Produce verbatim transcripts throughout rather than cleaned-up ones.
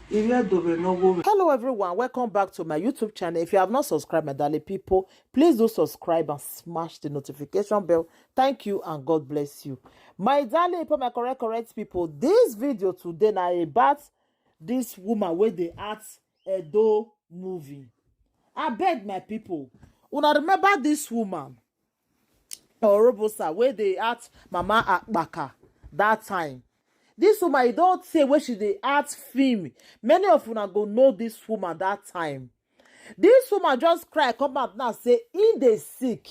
Hello everyone, welcome back to my YouTube channel. If you have not subscribed, my darling people, please do subscribe and smash the notification bell. Thank you and God bless you. My darling people, my correct, correct people, this video today na about this woman wey dey act Edo movie. I beg my people, una remember this woman, Orobosa, wey dey act Mama Akpaka that time. This woman, e don tey wey she dey act film. Many of una go know this woman that time. This woman just cry come out now say im dey sick.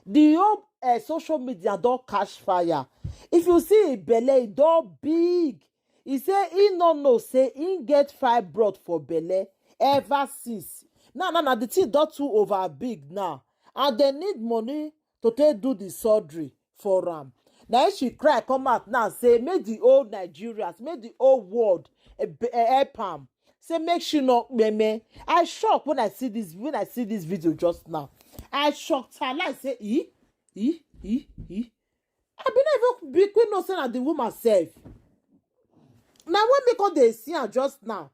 The whole uh, social media don catch fire. If you see im belle, e don big. E say im no know say im get fibroid for belle ever since. Now, now, now the thing don too over big now, and dem need money to take do the surgery for am. Na im she cry come out now say make the whole Nigerians, make the whole world eh, be- eh, help am. Say make she no meme. I shock when I see this when I see this video just now. I shocked her like say e e e e. I bin no even be quick know say na the woman sef. Na when me come dey see am just now.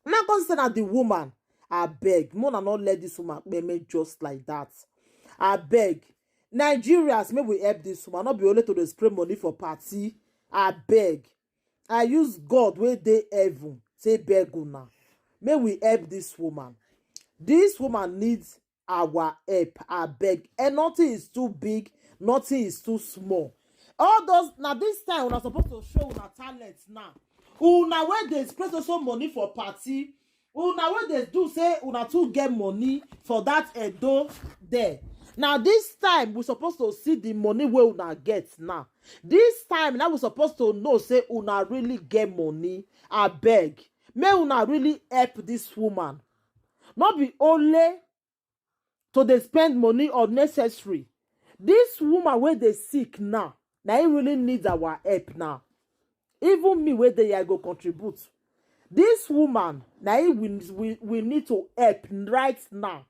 Now come say na the woman. I beg, mona not let this woman pay me just like that. I beg, Nigerians, may we help this woman. Not be only to dey spray money for party. I beg, I use God wey dey heaven say beg una. May we help this woman. This woman needs our help. I beg, and nothing is too big, nothing is too small. All those now this time una supposed to show una talent now. Una wey dey spray so so money for party, una wey dey do say una too get money for that Edo there. Now this time we supposed to see the money wey una get now. This time now we supposed to know say una really get money. I beg, may una really help this woman. Not be only to dey spend money unnecessary. This woman wey dey sick now, na im really need our help now. Even me wey dey here, I go contribute. This woman, na im we, we, we need to help right now.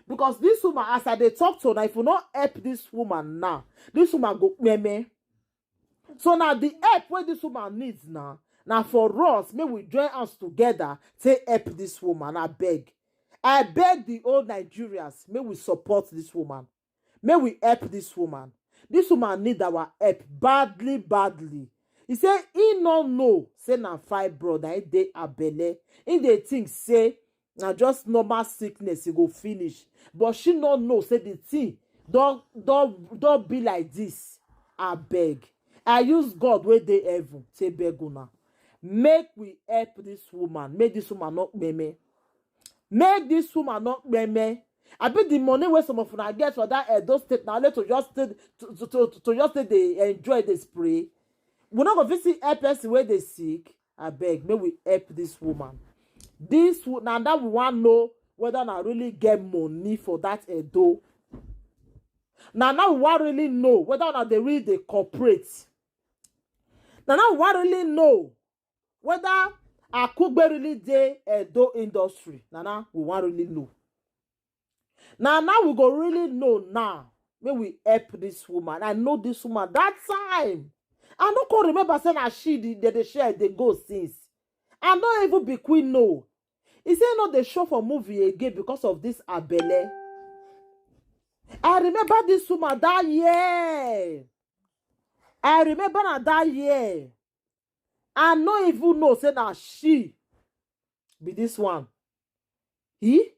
Because this woman, as I dey talk to now, if we no help this woman now, this woman go meme. So now the help wey this woman needs now, now for us, may we join us together to help this woman. I beg. I beg the old Nigerians, may we support this woman. May we help this woman. This woman need our help badly, badly. He say he no know, say na fibroid, na he dey abele. He dey think say na just normal sickness, he go finish. But she no know, say the thing don don don be like this. I beg. I use God wey dey heaven, say beg una. Make we help this woman. Make this woman not meme. Make this woman not meme. I bet the money where some of una get for that Edo State now, let to just stay to, to, to, to just stay they enjoy the spray. We not go visit help person where they sick. I beg, may we help this woman. This wo- now that we want know whether I really get money for that Edo. Now now we want really know whether or not they really they cooperate. Now now we want really know whether Akugbe really dey Edo industry. Now now we want really know. Now now we go really know now. May we help this woman. I know this woman that time. I no come remember say na she dey dey dey share dey go since. I no even be queen no. He say no dey show for movie again because of this abele. I remember this woman that year. I remember na that year. I no even know say na she be this one. He?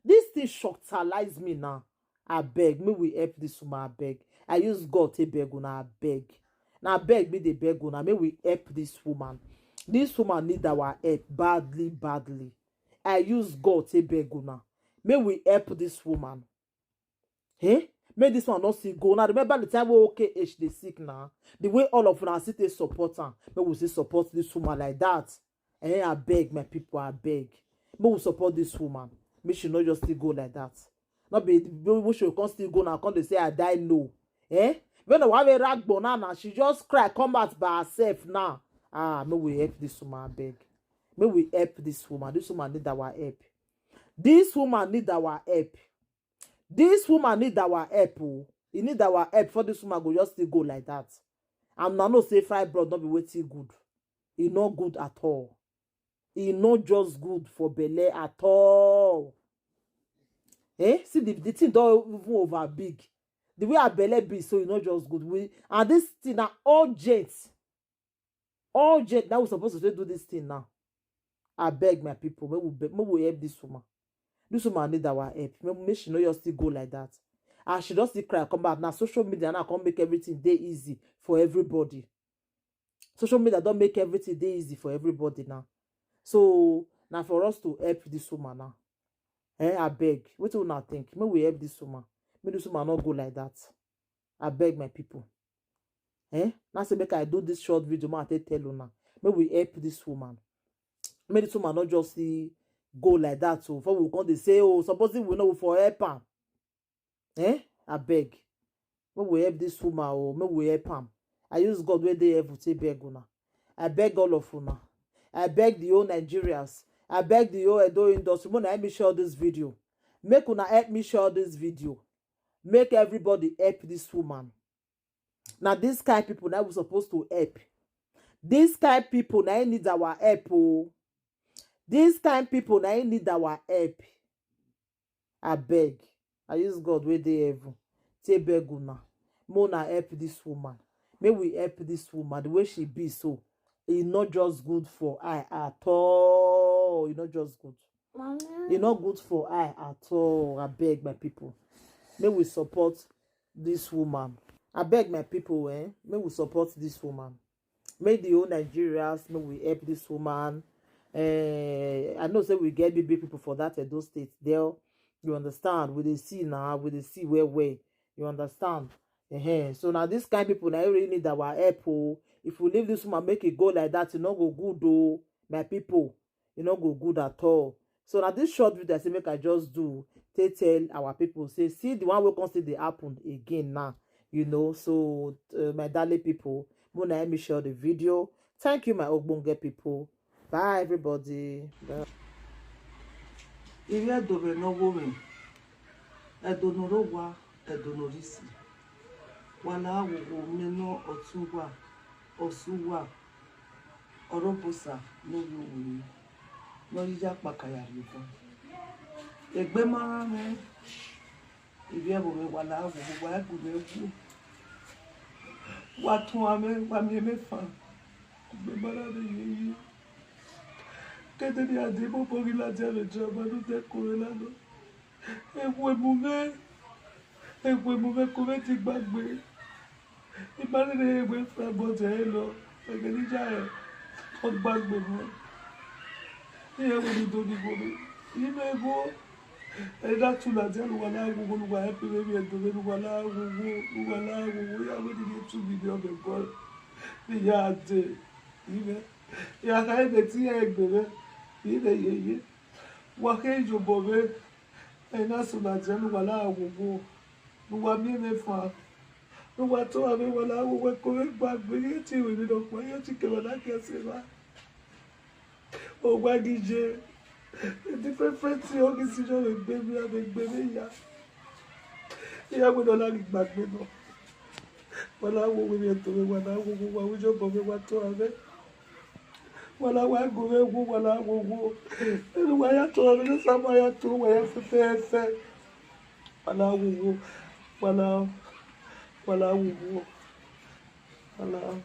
This thing shockalize me now. I beg, may we help this woman. I beg. I use God to beg una. I beg. Now I beg me they beg una. May we help this woman. This woman need our help badly, badly. I use God to beg una. May we help this woman. Hey, may this one not see go. Now remember the time we okay she dey sick now. The way all of una sit dey support her, may we still support this woman like that. Eh, I beg my people, I beg. May we support this woman. May she not just still go like that. Not be we should come still go now. Come they say I die no. Eh? When the one rag banana, she just cry come out by herself now. Ah, may we help this woman. I beg. May we help this woman. This woman need our help. This woman need our help. This woman need our help. Oh. He need our help for this woman go just still go like that. And I know say fibroid not be waiting good. It not good at all. E no just good for belle at all. Eh? See, the, the thing don even over big. The way her belle be, so e no just good. We, and this thing na urgent. Urgent. Now we supposed to do this thing now. I beg my people, make we, be- make we help this woman. This woman need our help. Make, make she no just still go like that. And she just still cry, come back. Now social media now come make everything dey easy for everybody. Social media don make everything dey easy for everybody now. So now for us to help this woman now. Eh, I beg. What do you think? Make we help this woman. Make this woman not go like that. I beg my people. Eh? Now say make I do this short video, man. I take tell una. Make we help this woman. Make this woman not just see go like that. So for we come they say, oh, supposing we know for help am. Eh? I beg. Make we help this woman, oh, make we help am. I use God where they have to beg una. I beg all of una. I beg the whole Nigerians. I beg the whole Edo industry. Una help me share this video. Make una help me share this video. Make everybody help this woman. Now this kind people now we supposed to help. This kind people now need our help. Oh. This kind people now need our help. I beg. I use God where they heaven. Take beg una. Make una help this woman. May we help this woman. The way she be so, e not just good for I at all. E not just good. E not good for I at all. I beg my people. May we support this woman. I beg my people, eh? May we support this woman. Make the whole Nigerians, may we help this woman. Eh, I know say we get big, big people for that Edo State. There, you understand? We dey see now, we dey see where where. You understand? Eh, so now this kind people now really need our help. Oh. If we leave this woman, make it go like that, e no go good, oh, my people. E no go good at all. So now this short video I say make I just do, take tell our people say see the one wey come still dey happen again now. You know, so uh, my darling people, make una help me share the video. Thank you, my ogbonge people. Bye, everybody. Bye. Iri edove no women. Edo no rowa, Edo no risi. Wala wowo meno otuwa, osuwa. Orobosa no women. No yija pakaya ribo. Egbe mara me. Ibi ebo me wala wowo wa egu me wu. Wa tun ame, wa mi me fan. Egbe mara me ye ye. Kete ni ade mo bogi la dia le jaba no te kore la no. Egbe mu me. Egbe mu me ko me ti gbagbe. Ibale ne egbe fa bo je lo. Egbe ni ja e. O gbagbe mo. Iye wo ni do ni go mi. Ime go. E da tu la je lu wala wo wo lu wa e pe mi e do mi lu wala wo wo lu wala wo wo ya we ni two million be boy. Ni ya de. Ime. Ya ka e be ti e gbe re. Ime ye ye. Wa ke jo bo be. E na su na je lu wala wo wo. Lu wa mi me fa. Lu wa to ave wala wo we ko we gbagbe ye ti we ni do pa ye ti ke wala ke se ba. Ogba gije. Different friends, you only see your baby, a big baby, yeah. Yeah, we don't like back, we know. Wala wo we to we wala wo wo wa we jo bo we wa to ave. Wala wa go we wo wala wo wo. Elu wa ya to ave, sama ya to wa ya fe fe fe. Wala wo wo. Wala wala wo wo. Wala.